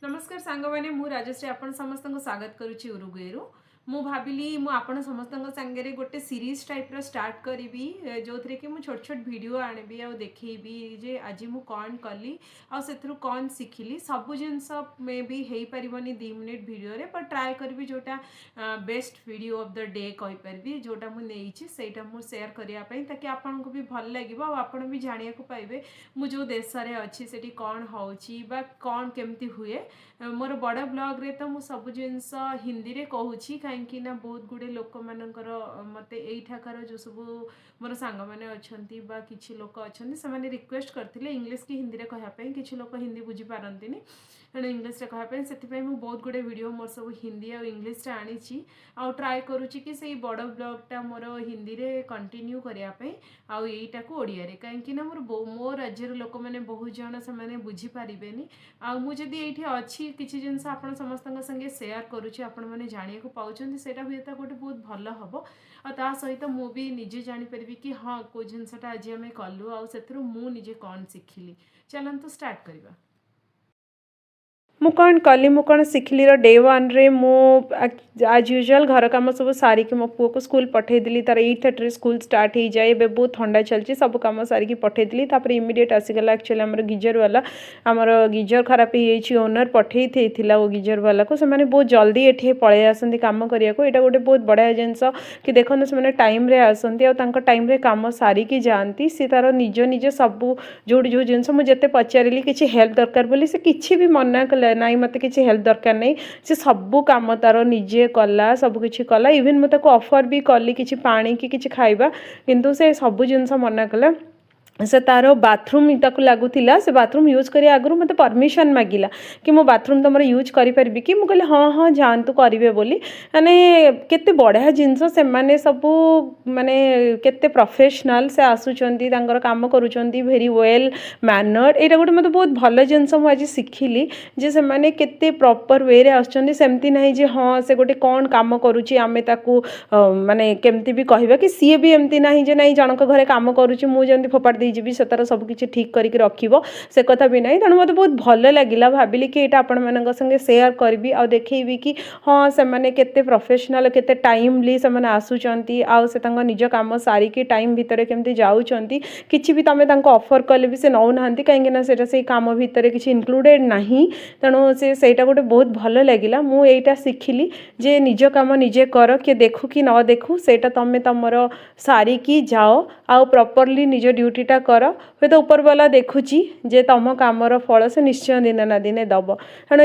ନମସ୍କାର ସାଙ୍ଗମାନେ, ମୁଁ ରାଜଶ୍ରୀ, ଆପଣ ସମସ୍ତଙ୍କୁ ସ୍ୱାଗତ କରୁଛି ଉରୁଗୁଏରୁ। ମୁଁ ଭାବିଲି ମୁଁ ଆପଣ ସମସ୍ତଙ୍କ ସାଙ୍ଗରେ ଗୋଟେ ସିରିଜ୍ ଟାଇପ୍ର ଷ୍ଟାର୍ଟ କରିବି, ଯେଉଁଥିରେ କି ମୁଁ ଛୋଟ ଛୋଟ ଭିଡ଼ିଓ ଆଣିବି ଆଉ ଦେଖେଇବି ଯେ ଆଜି ମୁଁ କ'ଣ କଲି ଆଉ ସେଥିରୁ କ'ଣ ଶିଖିଲି। ସବୁ ଜିନିଷ ମେ ବି ହେଇପାରିବନି 2 ମିନିଟ୍ ଭିଡ଼ିଓରେ, ବଟ୍ ଟ୍ରାଏ କରିବି ଯେଉଁଟା best video of the day କହିପାରିବି, ଯେଉଁଟା ମୁଁ ନେଇଛି, ସେଇଟା ମୁଁ ସେୟାର କରିବା ପାଇଁ, ତାକି ଆପଣଙ୍କୁ ବି ଭଲ ଲାଗିବ ଆଉ ଆପଣ ବି ଜାଣିବାକୁ ପାଇବେ ମୁଁ ଯେଉଁ ଦେଶରେ ଅଛି ସେଠି କ'ଣ ହେଉଛି ବା କ'ଣ କେମିତି ହୁଏ। ମୋର ବଡ଼ ବ୍ଲଗ୍ରେ ତ ମୁଁ ସବୁ ଜିନିଷ ହିନ୍ଦୀରେ କହୁଛି, କାହିଁକି ନା ବହୁତ ଗୁଡ଼ିଏ ଲୋକମାନଙ୍କର ମୋତେ ଏଇଠାକାର ଯେଉଁ ସବୁ ମୋର ସାଙ୍ଗମାନେ ଅଛନ୍ତି ବା କିଛି ଲୋକ ଅଛନ୍ତି, ସେମାନେ ରିକ୍ୱେଷ୍ଟ କରିଥିଲେ ଇଂଲିଶ କି ହିନ୍ଦୀରେ କହିବା ପାଇଁ। କିଛି ଲୋକ ହିନ୍ଦୀ ବୁଝିପାରନ୍ତିନି, ତେଣୁ ଇଂଲିଶରେ କହିବା ପାଇଁ। ସେଥିପାଇଁ ମୁଁ ବହୁତ ଗୁଡ଼ିଏ ଭିଡ଼ିଓ ମୋର ସବୁ ହିନ୍ଦୀ ଆଉ ଇଂଲିଶରେ ଆଣିଛି ଆଉ ଟ୍ରାଏ କରୁଛି କି ସେଇ ବଡ଼ ବ୍ଲଗ୍ଟା ମୋର ହିନ୍ଦୀରେ କଣ୍ଟିନ୍ୟୁ କରିବା ପାଇଁ ଆଉ ଏଇଟାକୁ ଓଡ଼ିଆରେ, କାହିଁକି ନା ମୋ ରାଜ୍ୟର ଲୋକମାନେ ବହୁତ ଜଣ ସେମାନେ ବୁଝିପାରିବେନି। ଆଉ ମୁଁ ଯଦି ଏଇଠି ଅଛି, କିଛି ଜିନିଷ ଆପଣ ସମସ୍ତଙ୍କ ସାଙ୍ଗେ ସେୟାର କରୁଛି, ଆପଣମାନେ ଜାଣିବାକୁ ପାଉଛନ୍ତି, ସେଇଟା ହୁଏତ ଗୋଟେ ବହୁତ ଭଲ ହେବ। ଆଉ ତା ସହିତ ମୁଁ ବି ନିଜେ ଜାଣିପାରିବି କି ହଁ, କେଉଁ ଜିନିଷଟା ଆଜି ଆମେ କଲୁ ଆଉ ସେଥିରୁ ମୁଁ ନିଜେ କ'ଣ ଶିଖିଲି। ଚାଲନ୍ତୁ ଷ୍ଟାର୍ଟ କରିବା। ମୁଁ କ'ଣ କଲି, ମୁଁ କ'ଣ ଶିଖିଲିର ଡେ ୱାନ୍ରେ ମୁଁ ଆଜ୍ ୟୁଜୁଆଲ୍ ଘର କାମ ସବୁ ସାରିକି ମୋ ପୁଅକୁ ସ୍କୁଲ ପଠାଇଦେଲି। ତାର 8:30ରେ ସ୍କୁଲ ଷ୍ଟାର୍ଟ ହେଇଯାଏ। ଏବେ ବହୁତ ଥଣ୍ଡା ଚାଲିଛି। ସବୁ କାମ ସାରିକି ପଠାଇଦେଲି। ତାପରେ ଇମିଡ଼ିଏଟ୍ ଆସିଗଲା ଆକ୍ଚୁଆଲି ଆମର ଗିଜର ବାଲା। ଆମର ଗିଜର ଖରାପ ହେଇଯାଇଛି। ଓନର୍ ପଠାଇ ଦେଇଥିଲା ଓ ଗିଜର ବାଲାକୁ। ସେମାନେ ବହୁତ ଜଲ୍ଦି ଏଠି ପଳେଇ ଆସନ୍ତି କାମ କରିବାକୁ। ଏଇଟା ଗୋଟେ ବହୁତ ବଢ଼ିଆ ଜିନିଷ କି ଦେଖନ୍ତୁ, ସେମାନେ ଟାଇମ୍ରେ ଆସନ୍ତି ଆଉ ତାଙ୍କ ଟାଇମ୍ରେ କାମ ସାରିକି ଯାଆନ୍ତି। ସେ ତାର ନିଜ ନିଜ ସବୁ ଯେଉଁଠି ଯେଉଁ ଜିନିଷ, ମୁଁ ଯେତେ ପଚାରିଲି କିଛି ହେଲ୍ପ ଦରକାର ବୋଲି, ସେ କିଛି ବି ମନା କଲା ନାଇଁ, ମୋତେ କିଛି ହେଲ୍ପ ଦରକାର ନାହିଁ। ସେ ସବୁ କାମ ତାର ନିଜେ କଲା, ସବୁ କିଛି କଲା। ଇଭେନ୍ ମୁଁ ତାକୁ ଅଫର୍ ବି କଲି କିଛି ପାଣି କି କିଛି ଖାଇବା, କିନ୍ତୁ ସେ ସବୁ ଜିନିଷ ମନା କଲା। ସେ ତାର ବାଥରୁମ୍ ତାକୁ ଲାଗୁଥିଲା, ସେ ବାଥରୁମ୍ ୟୁଜ୍ କରିବା ଆଗରୁ ମୋତେ ପରମିସନ୍ ମାଗିଲା କି ମୁଁ ବାଥରୁମ୍ ତୁମର ୟୁଜ୍ କରିପାରିବି କି? ମୁଁ କହିଲି, ହଁ, ଯାଆନ୍ତୁ, କରିବେ ବୋଲି। ମାନେ କେତେ ବଢ଼ିଆ ଜିନିଷ, ସେମାନେ ସବୁ ମାନେ କେତେ ପ୍ରଫେସନାଲ୍। ସେ ଆସୁଛନ୍ତି, ତାଙ୍କର କାମ କରୁଛନ୍ତି, ଭେରି ୱେଲ୍ ମ୍ୟାନର୍ଡ। ଏଇଟା ଗୋଟେ ମୋତେ ବହୁତ ଭଲ ଜିନିଷ ମୁଁ ଆଜି ଶିଖିଲି ଯେ ସେମାନେ କେତେ ପ୍ରପର୍ ୱେରେ ଆସୁଛନ୍ତି। ସେମିତି ନାହିଁ ଯେ ହଁ, ସେ ଗୋଟେ କ'ଣ କାମ କରୁଛି, ଆମେ ତାକୁ ମାନେ କେମିତି ବି କହିବା କି ସିଏ ବି ଏମିତି ନାହିଁ ଯେ ନାଇଁ, ଜଣଙ୍କ ଘରେ କାମ କରୁଛି, ମୁଁ ଯେମିତି ଫୋପାଡ଼ି ଦେଇଯିବି, ସେ ତାର ସବୁ କିଛି ଠିକ୍ କରିକି ରଖିବ, ସେ କଥା ବି ନାହିଁ। ତେଣୁ ମୋତେ ବହୁତ ଭଲ ଲାଗିଲା। ଭାବିଲି କି ଏଇଟା ଆପଣମାନଙ୍କ ସାଙ୍ଗେ ସେୟାର କରିବି ଆଉ ଦେଖେଇବି କି ହଁ, ସେମାନେ କେତେ ପ୍ରଫେସନାଲ୍, କେତେ ଟାଇମଲି ସେମାନେ ଆସୁଛନ୍ତି ଆଉ ସେ ତାଙ୍କ ନିଜ କାମ ସାରିକି ଟାଇମ୍ ଭିତରେ କେମିତି ଯାଉଛନ୍ତି। କିଛି ବି ତୁମେ ତାଙ୍କୁ ଅଫର୍ କଲେ ବି ସେ ନେଉନାହାନ୍ତି, କାହିଁକିନା ସେଇଟା ସେଇ କାମ ଭିତରେ କିଛି ଇନକ୍ଲୁଡ଼େଡ଼ ନାହିଁ। ତେଣୁ ସେ ସେଇଟା ଗୋଟେ ବହୁତ ଭଲ ଲାଗିଲା। ମୁଁ ଏଇଟା ଶିଖିଲି ଯେ ନିଜ କାମ ନିଜେ କର, କିଏ ଦେଖୁ କି ନ ଦେଖୁ, ସେଇଟା ତୁମେ ତୁମର ସାରିକି ଯାଅ ଆଉ ପ୍ରପରଲି ନିଜ ଡ୍ୟୁଟିଟା କର। ହୁଏତ ଉପରବାଲା ଦେଖୁଛି ଯେ ତୁମ କାମର ଫଳ ସେ ନିଶ୍ଚୟ ଦିନେ ନା ଦିନେ ଦେବ। ତେଣୁ